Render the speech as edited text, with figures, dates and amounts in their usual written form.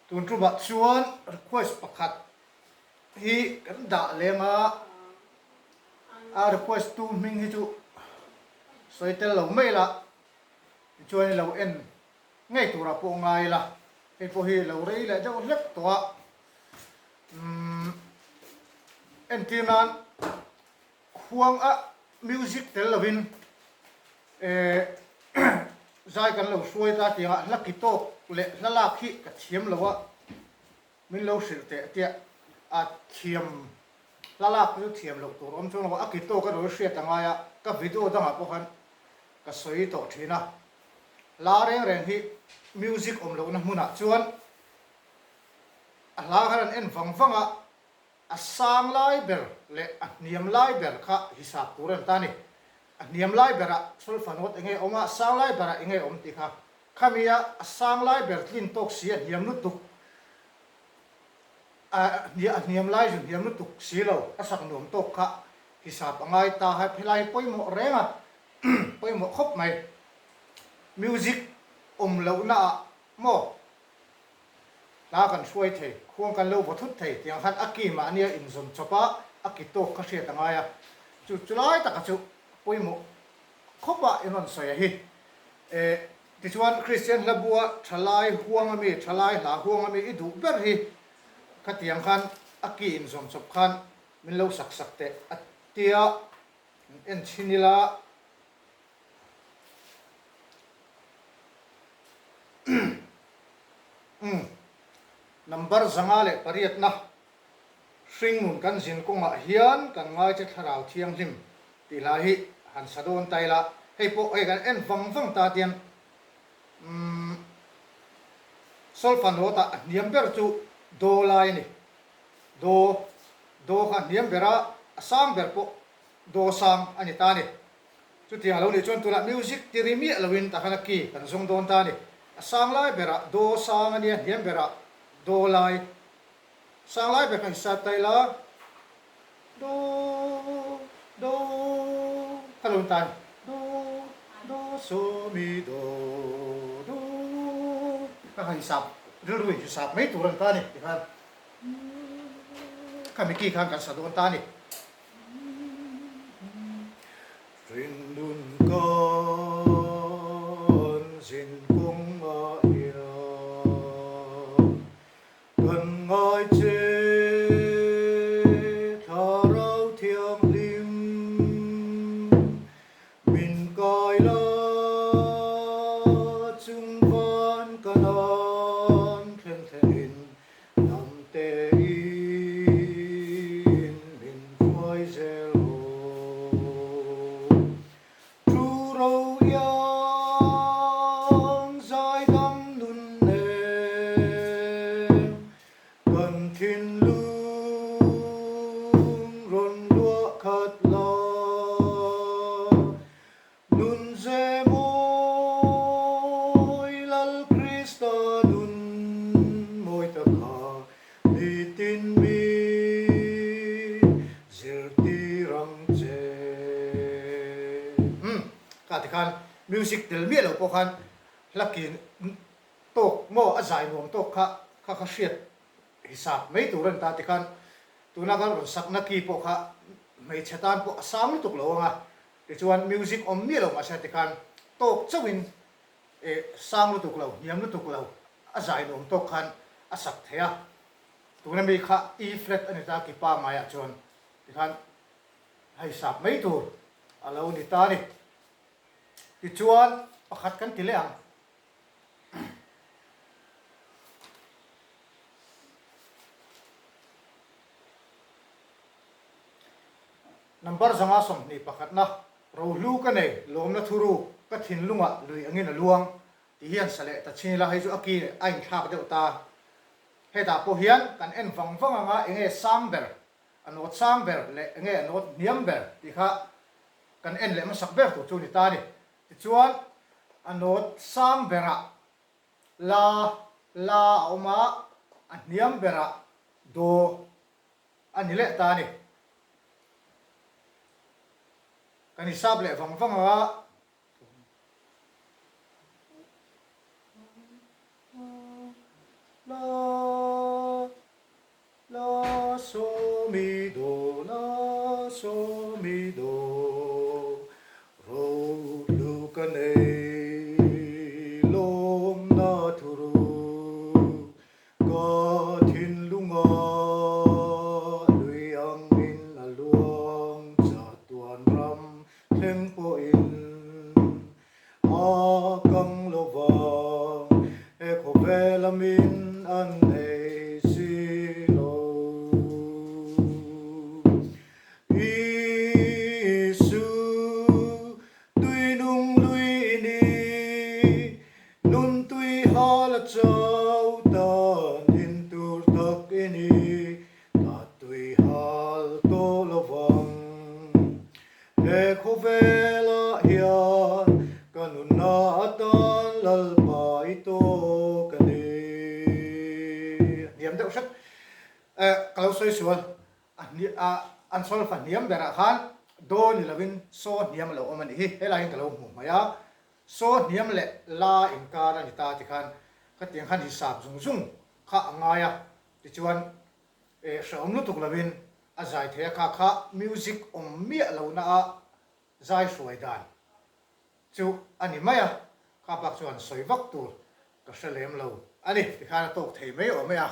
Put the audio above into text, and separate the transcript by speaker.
Speaker 1: Tun tumah chuan request pakhat hi kan dah leng a, a request tu hming hi chu sawi tel lo mai la, tichuan i lo en ngei turah pawh ngai la, hei pawh hi lo rei leh deuh hlek tawh a, umm entir nan Khuang a music tel lovin eh zai kan lo hruai ta tiangah hla ki tawk leh hla lak hi ka thiam lo a, min lo hrilh teh tia a thiam hla lak chu thiam loh tur awm chuang lo a, a ki tawk erawh hi hriat a ngai a, ka video dangah pawh khan ka sawi tawh thin a, hla reng reng hi music awm lohna hmunah chuan a hla khan an en vang vang a. A sang lai ber leh a hniam lai ber kha hisap tur a ni ta a ni. A hniam lai berah solfa note enge awm a, a sang lai berah enge awm tih kha. Khamia a sang lai ber tlin tawk si a hniam lutuk a a hniam lai zu hniam lutuk si lo a sak nuam tawk kha hisap a ngai ta. Helai hi pawimawh reng a, pawimawh khawp mai. Music awm lohna ah maw? Hla kan hruai thei, khuang kan lo vaw thut thei tiang khan a ki mahnia inzawm chawp a, a ki tawk kha hriat a ngai a. Chu chu lai taka chu pawimawh khawp a in rawn sawi a hi. E, tichuan Kristian hla bua thalai huang ami, thalai hla huang ami i duh ber hi khatiang khan a ki inzawm chawp khan min lo sak sak teh a tia en chhin ila. Umm. Number 508na hringnun kan zin kawngah hian kan ngaiche thlarau thianghlim tih hla hi han sa dawn ta ila, hei pawh hei kan en vang vang ta tian umm solfa note ah a hniam ber chu do lai a ni. Do, do kha a hniam ber a, a sang ber pawh do sang a ni ta a ni. Chutiang a lo nih chuan tunah music ti ri miah loin takhan a key kan zawng dawn ta a ni. A sang lai berah do sang a nia, hniam berah do lai. Sang lai ber kha hisap ta ila, do, do kha lo ni ta a ni. Do, do, so, mi, do, do kha kha hisap, rilru in hisap mai tur a ni ta a ni tikhan khami key khan kan sa dawn ta a ni. Ringnun kan zin kawngah hian kan ngai che Thlarau Thianghlim min kai la chung van ka nan thlen thlenin Hnam tein min hruai zel rawh. Thu ro iang zaidam nun nen kan thinlung rawn luah khat la. Nun ze mawi Lal Krista nun mawi ta kha nitin mi zirtir ang che. Umm kha tikhan music tel miah lo pawh khan hla kin tawk maw a zai nuam tawk kha kha kha hriat hisap mai tur a ni ta tikhan tuna kan rawn sakna key pawh kha hmeichhe tan pawh a sang lutuk lo ang a. Tichuan music awm miah lo mahse tikhan tawk chauhin eh sang lutuk lo, hniam lutuk lo a zai nuam tawk khan a sak thei a. Tuna mi kha E flat a ni ta ki pangaiah chuan tikhan hei sap mai tur a lo ni ta a ni. Tichuan pakhat kan ti leh ang. Number 521na, Rohlu ka nei, lawmna thuruk, ka thinlungah lui angin a luang, ti hian sa leh ta chin ila, hei chu a ki a inthlak deuh ta. Hetah pawh hian kan en vang vang anga enge sang ber, a nawt sang ber leh enge a nawt hniam ber tih kha kan en leh hmasak ber tur chu a ni ta a ni. Tichuan a nawt sang berah la, la a awm a, a hniam berah do a ni leh ta a ni. Kan hisap leh vang vang a. La. mi do, la so mi do, Rohlu ka nei lawmna thuru ka thinlunga lui angin a luang chatuan ram thleng pawhin a kang lo vang he khawvel a min an ei si lo. Isu, tui nung lui i ni, nun tui hal a chau tan in tur tak i ni, ka tui hal tawh lo vang. He khawvelah hian ka nunna atan Lalpa i tawk a ni. Hniam deuh hret. Eh, ka lo sawi sual. A a an solfa hniam berah khan do ni lovin saw hniam a lo awm a nih hi. Helai hian ka lo hmu hmai a, saw hniam leh la inkar a ni ta tikhan khatiang khan hisap zung zung kha a ngai a, tichuan eh hrehawm lutuk lovin a zai thei a, kha kha music awm miah lohna a zai hruai dan chu a ni mai a, kha bak chuan sawi vak tur ka hre lem lo a ni tikhan a tawk thei mai awm e a.